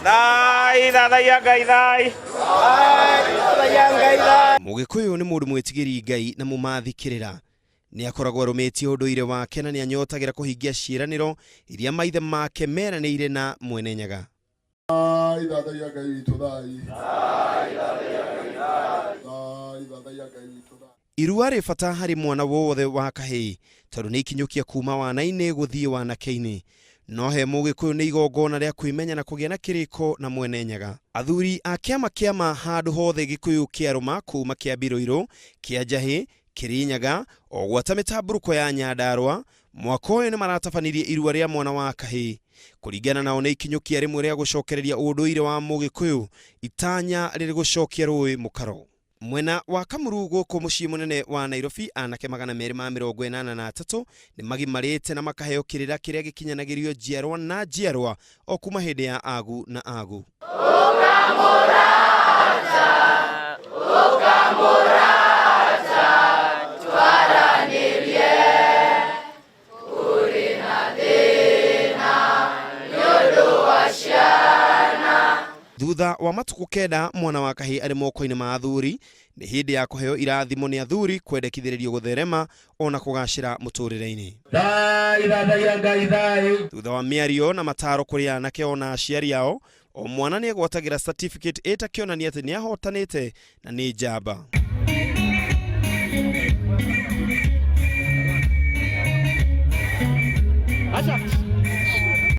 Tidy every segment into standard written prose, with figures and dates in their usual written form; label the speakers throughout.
Speaker 1: Thai thathaiya Ngai thai.
Speaker 2: Mũgĩkũyũ nĩ mũndũ mwĩtigĩri Ngai na mũmathi kĩrĩra. Nĩ akoragwo arũmĩtie ũndũire wake na nĩ anyotagĩra kũhingia ciĩranĩro iria maithe make meranĩire na Mwene Nyaga.
Speaker 3: Thai thathaiya Ngai witũ thai. Thai thathaiya Ngai witũ thai.
Speaker 2: Irua rĩ bata harĩ mwana wothe wa kahĩĩ tondũ nĩ ikinyũkia kuma wana-inĩ gũthiĩ wanake-inĩ. No he Mũgĩkũyũ nĩ igongona rĩa kwĩmenya na kũgĩa na kĩrĩko na Mwene Nyaga. Athuri a kĩama kĩama handũ hothe Gĩkũyũ kĩarũma kuma Kĩambi Rũirũ, kĩa Njahĩ, Kĩrĩnyaga, o gwata mĩtambũrũko ya Nyandarũa, mwaka ũyũ nĩ maratabanirie irua rĩa mwana wa kahĩĩ. Kũringana nao nĩ ikinyũkia rĩmwe rĩa gũcokereria ũndũire wa Mũgĩkũyũ, itanya rĩrĩ gũcokia rũĩ mũkaro. Mwena wa Kamuru gũkũ mũciĩ mũnene wa Nairobi, anake 283 nĩ magimarĩte na makaheo kĩrĩra kĩrĩa gĩkinyanagĩrio njiarwa na njiarwa o kuma hĩndĩ ya agu na agu. Thutha wa matukũ 9 mwana wa kahĩĩ arĩ moko-inĩ ma athuri, nĩ hĩndĩ ya kũheo irathimo nĩ athuri kwendekithĩrĩrio gũtherema ona kũgacĩra mũtũrĩre-inĩ.
Speaker 4: Thai thathaiya Ngai thai.
Speaker 2: Thutha wa mĩario na mataro kũrĩ anake ona aciari ao, o mwana nĩ egwatagĩra certificate ĩtakĩonania atĩ nĩ ahotanĩte na nĩ njamba.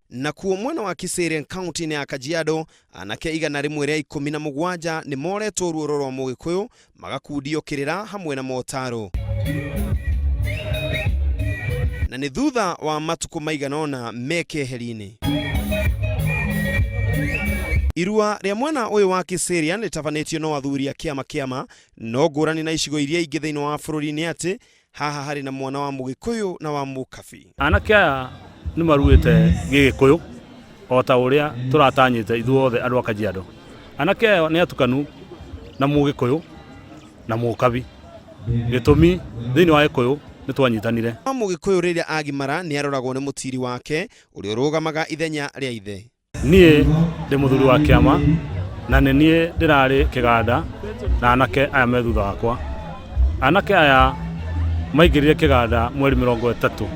Speaker 2: Nakuo mwena wa Kiserian County-inĩ ya Kajiado, anake 117 nĩ moretwo ruoro rwa Mũgĩkũyũ magakundio kĩrĩra hamwe na motaro. Na nĩ thutha wa matukũ maigana ũna me keheri-inĩ. Irua rĩa mwena ũyũ wa Kiserian rĩtabanĩtio no athuri a kĩama kĩama, no ngũrani na icigo iria ingĩ thĩinĩ wa bũrũri nĩ atĩ haha harĩ na mwana wa Mũgĩkũyũ na wa Mũkabi.
Speaker 5: Anake aya nĩ maruĩte gĩgĩkũyũ o ta ũrĩa tũratanyĩte ithuothe andũ a Kajiado. Anake aya nĩ atukanu na Mũgĩkũyũ na Mũkabi. Gĩtũmi thĩinĩ wa Gĩkũyũ nĩ twanyitanire.
Speaker 2: Wa Mũgĩkũyũ rĩrĩa agimara nĩ aroragwo nĩ mũtiri wake ũrĩa ũrũgamaga ithenya rĩa ithe.
Speaker 5: Niĩ ndĩ mũthuri wa kĩama na nĩ niĩ ndĩrarĩ kĩganda na anake aya me thutha wakwa. Anake aya maingĩrire kĩganda mweri 30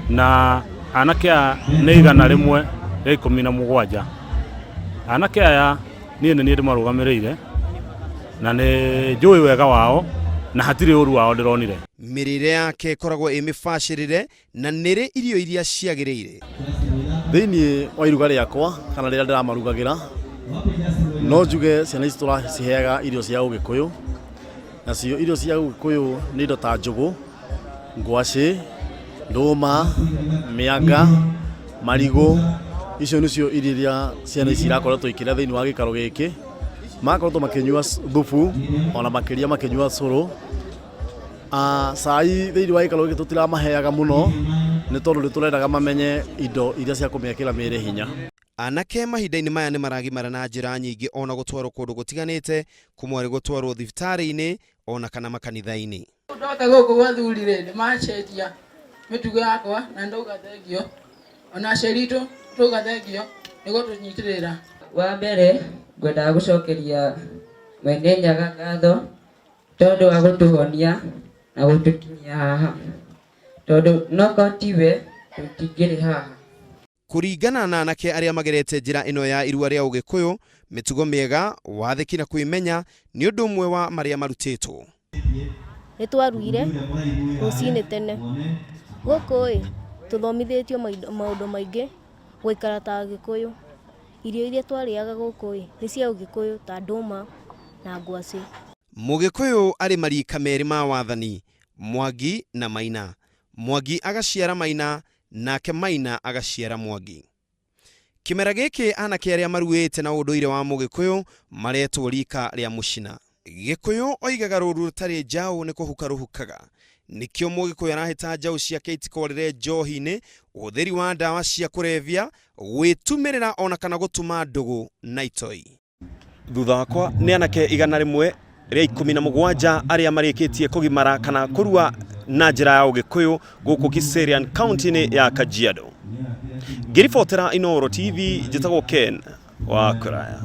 Speaker 5: na anake aya nĩ 117. Anake aya niĩ nĩ niĩ ndĩmarũgamĩrĩire na nĩ njũĩ wega wao na hatirĩ ũru wao ndĩronire.
Speaker 2: Mĩrĩre yake ĩkoragwo ĩ mĩbacĩrĩre na nĩrĩ irio iria ciagĩrĩire.
Speaker 6: Thĩinĩ wa iruga rĩakwa kana rĩrĩa ndĩramarugagĩra, no njuge ciana ici tũraciheaga irio cia ũgĩkũyũ, nacio irio cia ũgĩkũyũ nĩ indo ta njũgũ, ngwacĩ, ndũma, mĩanga, marigũ, icio nĩcio irio iria ciana ici irakoretwo ikĩrĩa thĩinĩ wa gĩikaro gĩkĩ. Makoretwo makĩnyua thubu ona makĩria makĩnyua cũrũ. Cai thĩinĩ wa gĩikaro gĩkĩ tũtiramaheaga mũno nĩ tondũ nĩ tũrendaga mamenye indo iria cia kũmekĩra mĩĩrĩ hinya.
Speaker 2: Anake mahinda-inĩ maya nĩ maragimara na njĩra nyingĩ ona gũtwarwo kũndũ gũtiganĩte, kũmwe arĩ gũtwarwo thibitarĩ-inĩ ona kana makanitha-inĩ.
Speaker 7: Ndoka gũkũ gwa athuri rĩ, nĩ macenjia mĩtugo yakwa na ndauga thengio, ona aciari aitũ twauga thengio nĩ gũtũnyitĩrĩra.
Speaker 8: Wa mbere ngwendaga gũcokeria Mwene Nyaga ngatho tondũ wa gũtũhonia na gũtũkinyia haha, tondũ no korwo tiwe tũtingĩrĩ haha.
Speaker 2: Kũringana na anake arĩa magerete njĩra ĩno ya irua rĩa ũgĩkũyũ, mĩtugo mĩega, wathĩki na kwĩmenya nĩ ũndũ ũmwe wa marĩa marutĩtwo.
Speaker 9: Nĩ twaruire rũcinĩ tene. Gũkũ ĩ, tũthomithĩtio maũndũ maingĩ gũikara ta Agĩkũyũ. Irio iria twarĩaga gũkũ ĩ, nĩ cia ũgĩkũyũ ta ndũma na ngwacĩ.
Speaker 2: Mũgĩkũyũ arĩ marika merĩ ma wathani, Mwangi na Maina. Mwangi agaciara Maina, nake Maina agaciara Mwangi. Kĩmera gĩkĩ anake arĩa maruĩte na ũndũire wa Mũgĩkũyũ maretwo rika rĩa mũcina. Gĩkũyũ oigaga rũru rũtarĩ njaũ nĩ kũhuka rũhukaga. Nĩkĩo Mũgĩkũyũ arahĩta njaũ ciake itikorĩre njohi-inĩ, ũhũthĩri wa ndawa cia kũrebia, gwĩtumĩrĩra ona kana gũtuma ndũgũ na itoi. Thutha wakwa nĩ anake 117 arĩa marĩkĩtie kũgimara kana kũrua na njĩra ya ũgĩkũyũ gũkũ Kiserian County-inĩ ya Kajiado. Ngĩribotera Inooro TV, njĩtagwo Ken wa Kũraya.